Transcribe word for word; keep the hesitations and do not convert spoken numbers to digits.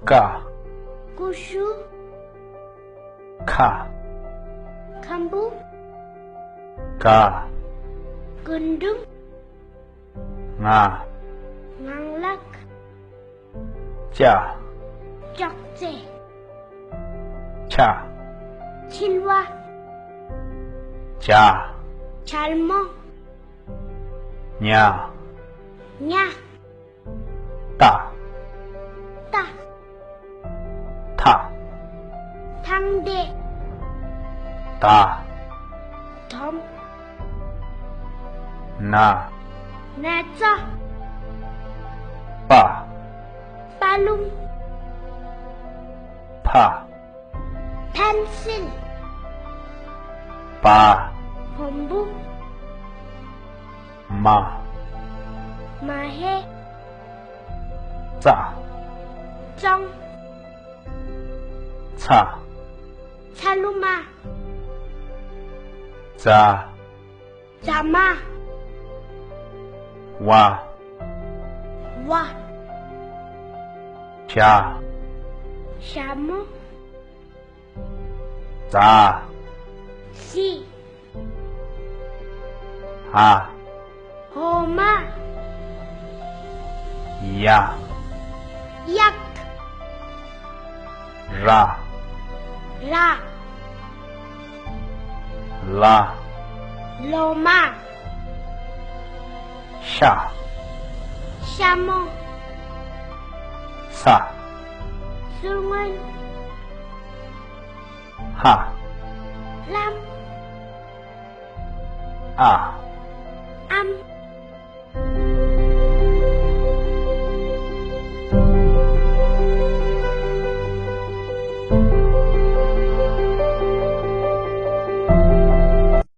ཀ། ཀུ་ཤུ། ཁ། ཁམ་བུ། ག། རྒུན་འབྲུམ། ང་། ངང་ལག །ཅ། ཅོག་ཙེ། ཆ། ཆིལ་བ། ཇ། ཇལ་མོ། ཉ། ཉ། ཏ། ཏ། ཐ། ཐང་དེ། ད། དོམ། ན། ན་ཚ། པ། པ་ལུང་། ཕ། ཕན་སིལ། པ། བོང་བུ། མ། མ་ཧེ། ཙ། ཙོང་། ཚ། ཚ་ལུ་མ། ཛ། ཛ་མ། ཝ། ཝ། ཞ། ཞྭ་མོ། ཛ། ཟི། ཧ། ཧོ་མ། ཡ། གཡག །ར། ར། ལ། ལོ་མ། ཤ། ཤ་མོ། ས། སུར་སྔོན། ཧ། ལྷམ། ཨ། ཨམ།